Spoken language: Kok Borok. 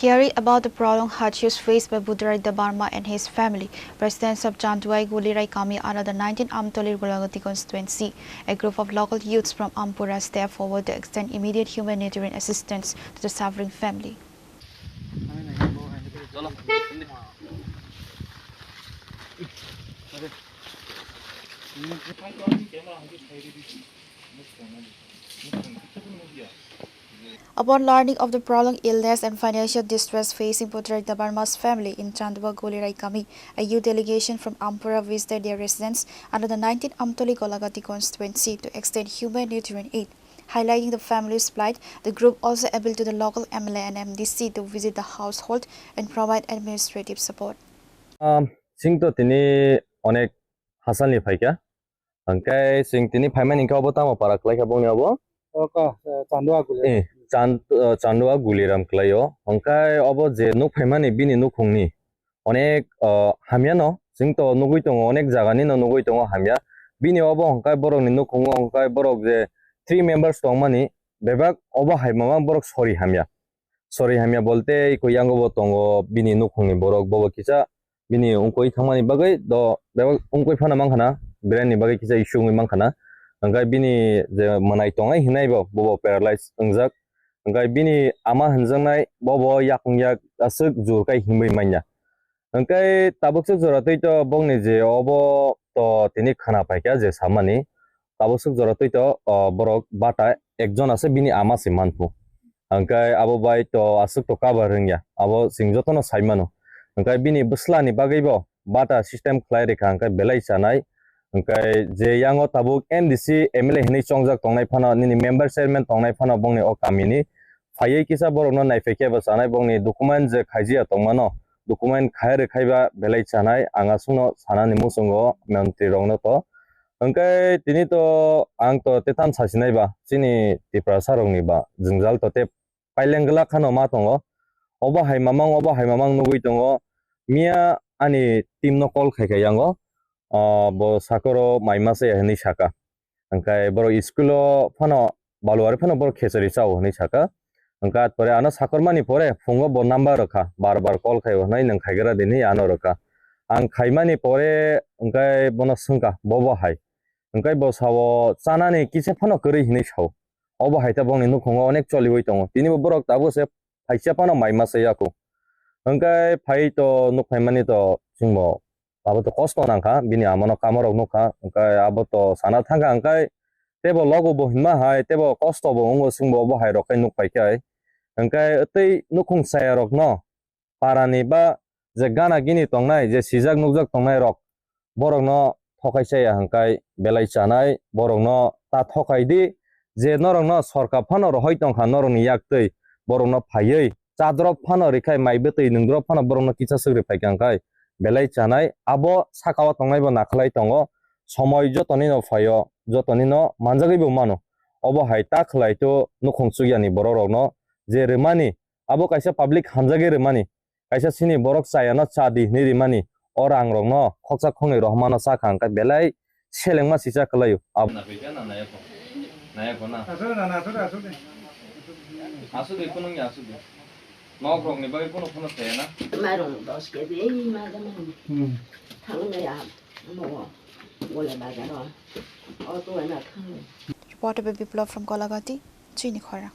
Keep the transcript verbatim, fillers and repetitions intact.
Hearing about the prolonged hardships faced by Budurai Debbarma and his family, residents of Chandua Gulirai Kami under the nineteen Amtoli Golagati constituency, a group of local youths from Ampura step forward to extend immediate humanitarian assistance to the suffering family. Upon learning of the prolonged illness and financial distress facing Budurai Debbarma's family in Chandua Gulirai Kami, a youth delegation from Ampura visited their residence under the nineteen Amtoli Golagati constituency to extend humanitarian aid. Highlighting the family's plight, the group also appealed to the local M L A and M D C to visit the household and provide administrative support. Um, chwng to tini onek hasalni phaikha. Hwnkhe chwng tini phaimani hwnkhe obo tamo para kwlaikha bongni obo? Oko, eh, Chandua Guli. Eh, Chand-, eh, Chandua Guliram kwlaio. Hwnkhe obo je nuk phaimani bini nukhungni onek, ah, hamya no, chwng to nugwi tongo, onek jaga ni no nugwi tongo hamya. Bini obo hwnkhe borok ni nukhungo hwnkhe borok je three members tongmani, bebak obo hai mamang borok sori hamya. Sori hamya bolte iko yango bo tongo bini nukhungni borok, bobo kisa bini wngkoi thangmani bagwi do bebak wngkoi phano mankha na, brain ni bagwi kisa issue wngwi mankha na. Hwnkhe bini je mwnai tongnai hinai bo, bobo paralyze wngjak. Hwnkhe bini ama hinjaknai bobo yakung yak aswk jur kai himwi manya. Hwnkhe tabuk swk jora twi to bongni je obo to tini khwna paikha je samani. Tabuk swk jora twi to, o, borok bata ekjon ase bini ama se manphu. Hwnkhe abo bai to aswk to cover wngya. Abo chwng jotono sai mano. Hwnkhe bini bwslani bagwi bo bata system khlai rikha hwnkhe belai chanai. Hwnkhe je yango tabuk M D C, M L A hinwi chongjak tongnai phano, nini member chairman tongnai phano bongni o kamini phaiwi kisa borokno naiphai khe bo chanai, bongni document je khaijiya tongmano, document khai rwkhaiba belai chanai, ang aswkno sanani muchungo montri rokno to. Hwnkhe tini to ang to tetan sasinai ba, chini Tiprasa rokni ba jwngjal to tei paileng glak khano ma tongo. Obo hai mamang, obo hai mamang nugwi tongo. Miya ani team no call khai khai yango. Ah, bo sakoro mai masa ya hinwi saka. Hwnkhe borok school o phano baluari phano borok khechari chao hinwi saka. Hwnkhe at pore ano sakormani pore phungo bo number rwkha, bar bar call khaio hinwi nwng khaigra di hinwi ano rwkha. Ang khaimani pore hwnkhe bono swngkha, bo bo hai? Hwnkhe bo sao chanani kisa phano kwrwi hinwi sao. Obo hai ta bongni nukhungo onek choliwi tongo. Tini bo borok tabuk se phaisa phano mai masa yaku. Hwnkhe phai to nuk phaimani to chwngbo abo to kosto nangkha, bini amano kamo rok nukha, hwnkhe abo to sana thangkha, hwnkhe tebo logo bo hinma hai, tebo kosto bo wngo, chwngbo obo hai rok khe nuk paikha hai. Hwnkhe tei nukhung chaya rokno parani ba je gana gini tongnai, je sijak nukjak tongnai rok, borokno thokai chaya hwnkhe belai chanai, borokno ta thokai di, je norokno sorkar phano rohoi tongkha norokni yak twi, borokno phaiwi chadrop phano rwkhai, mai bwtwi nungdrop phano borokno kisa swk rwphaikha hwnkhe belai chanai. Abo sakao tongnai bo nakhlai tongo, somoi jotonino phaio, jotonino manjagwi bo mano. Obo hai ta khlai to nukhung chukyani borok rokno je rwmani, abo kaisa public hamjagwi rwmani, kaisa chini borok chayano cha di hinwi rimani, o rang rokno khoksa khoknwi rohormano chakha hwnkhe belai selengma sisa kwlaio. Ab- Na phaikha na nayakho? Nayakho na? Aswk na, aswk, aswk de. Aswk de, phunukya aswk de. Nok rokni bagwi phunuk phunuk chaya na? Mairung dos kg, ei ma da mairung. Hmm. Thangwi ya, mo, gole bazar o. O to na thangwi. Reporter by Biplab from Golagati, Chini Khorang.